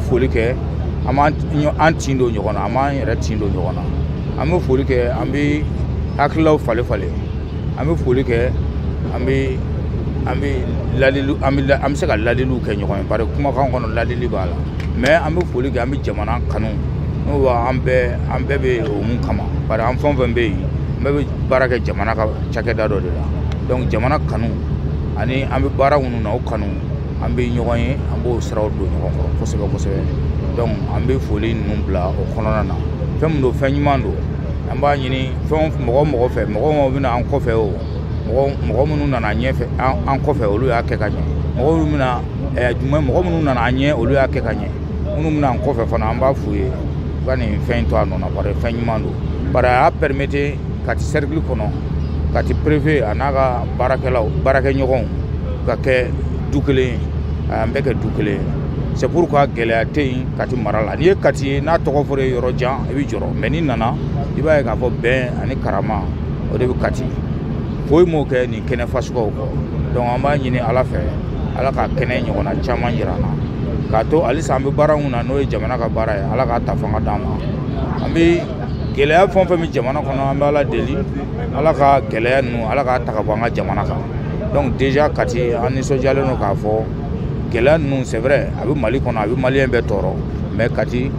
Foli kɛ, an b'an an tin don ɲɔgɔn na, an b'an yɛrɛ tin don ɲɔgɔn na. An bɛ foli kɛ, an bɛ hakililaw falen falen. An bɛ foli kɛ, an bɛ ladili, an bɛ se ka ladiliw kɛ ɲɔgɔn ye, bari kumakan kɔnɔ ladili b'a la. Mais an bɛ foli kɛ, an bɛ jamana kanu, n'o b'a an bɛɛ bɛ o mun kama, bari an fɛn o fɛn bɛ yen, an bɛɛ bɛ baara kɛ jamana ka cakɛda dɔ de la. Donc jamana kanu ani an bɛ baara minnu na, o kanu, an bɛ ɲɔgɔn ye, an b'o siraw don ɲɔgɔn kɔrɔ kosɛbɛ kosɛbɛ. Donc an bɛ foli ninnu bila o kɔnɔna na. Fɛn min don, fɛn ɲuman don. An b'a ɲini fɛn mɔgɔ mɔgɔ fɛ, mɔgɔ mɔgɔ bɛna an kɔfɛ, o mɔgɔ mɔgɔ minnu nana ɲɛfɛ an kɔfɛ, olu y'a kɛ ka ɲɛ. Mɔgɔ minnu bɛna jumɛn, mɔgɔ minnu nana an ɲɛ, olu y'a kɛ ka ɲɛ. Minnu bɛna an kɔfɛ fana, an b'a f'u ye u ka nin fɛn in to a nɔ na, bari fɛn ɲuman don, bari a y'a permettre Kati cercle kɔnɔ, Kati préfet a n'a ka baarakɛlaw, baarakɛɲɔgɔnw ka kɛ du kelen ye, an bɛɛ kɛ du kelen ye. C'est pourquoi gɛlɛya tɛ yen Kati mara la. N'i ye Kati ye, n'a tɔgɔ fɔra yɔrɔ jan, i bɛ jɔrɔ, mais n'i nana, i b'a ye k'a fɔ bɛn ani karama, o de bɛ Kati. Foyi m'o kɛ nin kɛnɛ fasuguyaw kɔ. Donc an b'a ɲini Ala fɛ, Ala ka kɛnɛ ɲɔgɔnna caman yira an na, k'a to halisa an bɛ baara mun na, n'o ye jamana ka baara ye. Ala k'a ta fanga d'an ma. An bɛ gɛlɛya fɛn o fɛn bɛ jamana kɔnɔ, an bɛ Ala deli, Ala ka gɛlɛya ninnu, Ala k'a ta ka bɔ an ka jamana kan. Donc déjà Kati, an nisɔndiyalen don k'a fɔ gɛlɛya ninnu, c'est vrai, a bɛ Mali kɔnɔ, a bɛ Malien bɛɛ tɔɔrɔ, mais Kati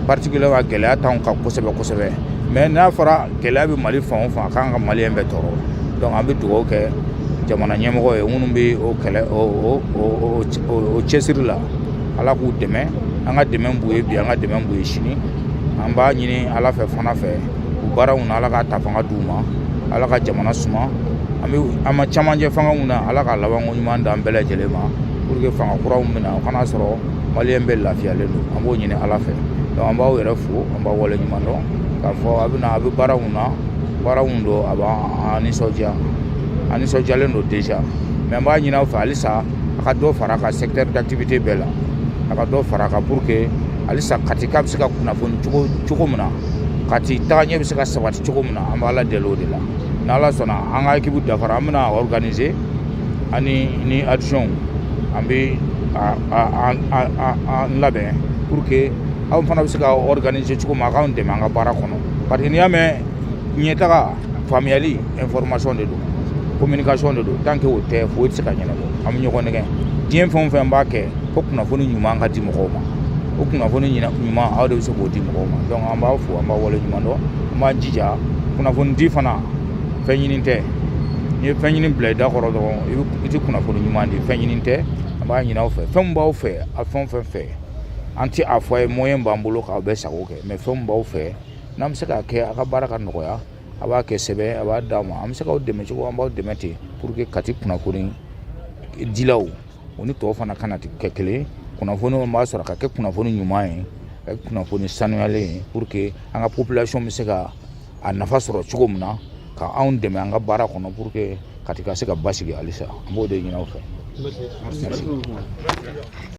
particulièrement, gɛlɛya t'anw kan kosɛbɛ kosɛbɛ. Mais n'a fɔra gɛlɛya bɛ Mali fan o fan, a kan ka Malien bɛɛ tɔɔrɔ. Donc an bɛ dugawu kɛ jamana ɲɛmɔgɔ ye, minnu bɛ o kɛlɛ, o cɛsiri la, Ala k'u dɛmɛ. An ka dɛmɛ b'u ye bi, an ka dɛmɛ b'u ye sini. An b'a ɲini Ala fɛ fana fɛ, u baaraw na, Ala k'a ta fanga d'u ma, Ala ka jamana suma. An bɛ an ma camancɛ fanga mun na, Ala ka labanko ɲuman d'an bɛɛ lajɛlen ma, pour que fanga kuraw min na, o kana sɔrɔ Malien bɛɛ lafiyalen don. An b'o ɲini Ala fɛ. Donc an b'aw yɛrɛ fo, an b'aw wale ɲuman dɔn k'a fɔ a bɛna a bɛ baara mun na, baara mun don, a b'an nisɔndiya, an nisɔndiyalen don déjà. Mais an b'a ɲini aw fɛ halisa, a ka dɔ fara a ka secteur d'activité bɛɛ la, a ka dɔ fara a kan, pour que halisa Katika bɛ se ka kunnafoni cogo cogo min na, Kati tagaɲɛ bɛ se ka sabati cogo min na. An b'a Ala deli o de la. N'Ala sɔnna, an ka équipe dafara, an bɛna organiser ani ni adjoint, an bɛ an labɛn pour que aw fana bɛ se ka organiser cogo min, a k'anw dɛmɛ an ka baara kɔnɔ, parce que n'i y'a mɛn ɲɛtaga, faamuyali, information de don, communication de don. Tant que o tɛ, foyi tɛ se ka ɲɛnabɔ. An bɛ ɲɔgɔn nɛgɛ diɲɛ fɛn o fɛn b'a kɛ, fo kunnafoni ɲuman ka di mɔgɔw ma. O kunnafoni ɲuman, aw de bɛ se k'o di mɔgɔw ma. Donc an b'aw fo, an b'aw wale ɲuman dɔn. An b'an jija kunnafoni di fana, fɛn ɲini tɛ. N'i ye fɛn ɲini bila i da kɔrɔ dɔrɔn, i tɛ kunnafoni ɲuman di. Fɛn ɲini tɛ. An b'a ɲini aw fɛ, fɛn min b'aw fɛ, a fɛn o fɛn fɛ, an tɛ a fɔ a ye, moyen b'an bolo k'aw bɛɛ sago kɛ, mais fɛn min b'aw fɛ, n'an bɛ se k'a kɛ a ka baara ka nɔgɔya, a b'a kɛ sɛbɛn, a b'a d'an ma, an bɛ se k'aw dɛmɛ cogo, an b'aw dɛmɛ ten, pour que Kati kunnafoni dilaw, o ni tɔw fana kana kɛ kelen ye. Kunnafoni b'a sɔrɔ ka kɛ kunnafoni ɲuman ye, ka kɛ kunnafoni sanuyalen ye, pour que an ka population bɛ se ka a nafa sɔrɔ cogo min na, ka anw dɛmɛ an ka baara kɔnɔ, pour que Kati ka se ka basigi halisa. An b'o de ɲini aw fɛ. Merci.